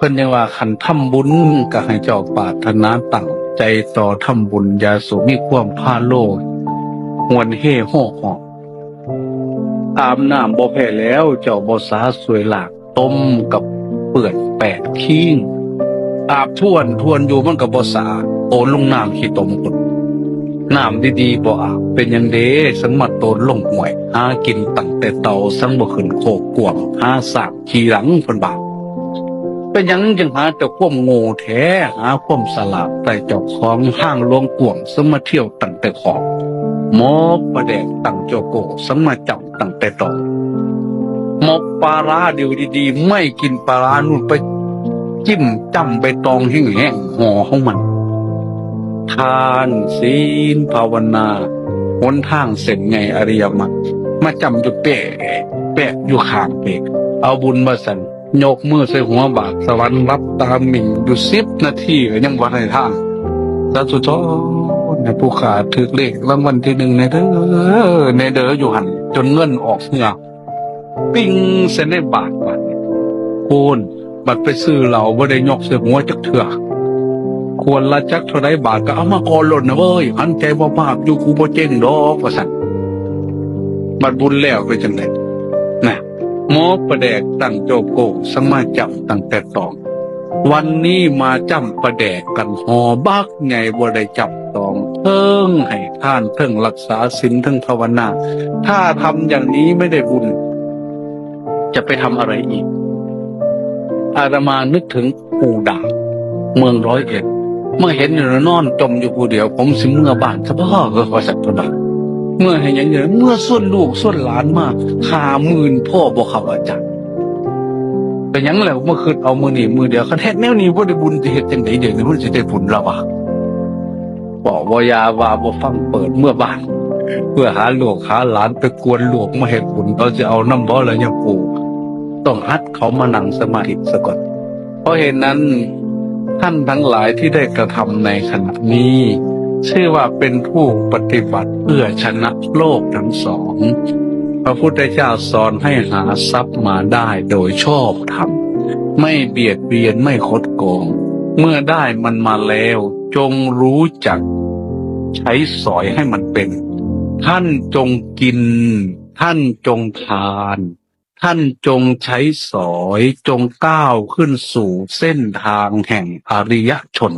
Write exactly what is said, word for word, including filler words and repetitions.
พิ่นยังว่าคันทำบุญก็ให้เจ้าปรารถนาตั้งใจต่อทำบุญ อย่าสู่มีความพาโลหวนเฮโฮหอก อาบน้ำบ่แพ้แล้ว เจ้าบ่สาสวยหลาก ต้มกับเปื่อนแปดคิง อาบทวนทวนอยู่มันก็บ่สะอาด โอนลงน้ำขี้ตมพุ้น น้ำดีๆบ่อาบ เป็นหยังเด้ สังมาโตนลงห้วย หากินตั้งแต่เต่า สังบ่ขึ้นโคกกวาง หาสร้างขี้หลังเพิ่นว่า เป็นหยังจึงหาแต่ความโง่แท้ หาความสลาดใส่เจ้าของ ห้างหลวงกวาง สังมาเที่ยวตั้งแต่ขอบ หมกปลาแดกตั้งโจโก สังมาจำตั้งแต่ตอง หมกปลาร้าเดียวดีๆ ไม่กินปลาร้านู่น ไปจิ้มจ้ำไปตองแห้งๆ ห่อของมัน ทานศีลภาวนา หนทางเส้นใหญ่อริยมรรค มาจ้ำอยู่แปะแปะอยู่ข้างเปก เอาบุญมาสั่น ยกมือใส่หัวบาท สวรรค์รับตาหมิ่งอยู่สิบนาทีก็ยังบ่ได้ทาง สาธุชน ให้ผู้ข้าถืกเลขรางวัลที่หนึ่งแน่เด้อ แน่เด้ออยู่หั่น จนเงินออกเหื่อ ปิ้งใส่ในบาทบาดนี้ โอน บัดไปซื้อเหล้าบ่ได้ยกใส่หัวจักเทื่อ ขวดละจักเท่าใดบาทก็เอามาก่อนโลดนะเว้ย หันใจบ่บาปอยู่ กูบ่เจ๊งดอก ว่าซั่น บัดบุญแล้วเป็นจังได๋ นะ หมกปลาแดกตั้งโจโก สังมาจำตั้งแต่ตอง วันนี้มาจำปลาแดกกัน ห่อบักใหญ่ บ่ได้จำตอง เทิงให้ทาน เทิงรักษาศีล เทิงภาวนา ถ้าทำอย่างนี้ไม่ได้บุญ จะไปทำอะไรอีก อาตมานึกถึงปู่ด่าง เมืองร้อยเอ็ด เมื่อเห็นอยู่นอนจมอยู่ผู้เดียว ผมสิเมือบ้านซะบ่ เออ ว่าซั่นเพิ่นว่า เมือให้หยังเด้อ เมือส่วนลูกส่วนหลานมา ห้าหมื่น พ่อบ่ครับอาจารย์ เป็นหยังแล้ว เมื่อคืนเอามื้อนี้มื้อเดียว คันเฮ็ดแนวนี้บ่ได้บุญ สิเฮ็ดจังได๋ เดี๋ยวนี้มันสิได้บุญแล้ววะ บอกว่ายาว่าบ่ฟัง เปิดเมือบ้าน เพื่อหาลูกหาหลานไปกวนลูกมาเฮ็ดบุญ เขาสิเอานำบ่ล่ะยาปู่ ต้องหัดเขามานั่งสมาธิซะก่อน เพราะเหตุนั้น ท่านทั้งหลายที่ได้กระทำในขณะนี้ ชื่อว่าเป็นผู้ปฏิบัติเพื่อชนะโลกทั้งสอง พระพุทธเจ้าสอนให้หาทรัพย์มาได้โดยชอบธรรม ไม่เบียดเบียน ไม่คดโกง เมื่อได้มันมาแล้ว จงรู้จักใช้สอยให้มันเป็น ท่านจงกิน ท่านจงทาน ท่านจงใช้สอย จงก้าวขึ้นสู่เส้นทางแห่งอริยชน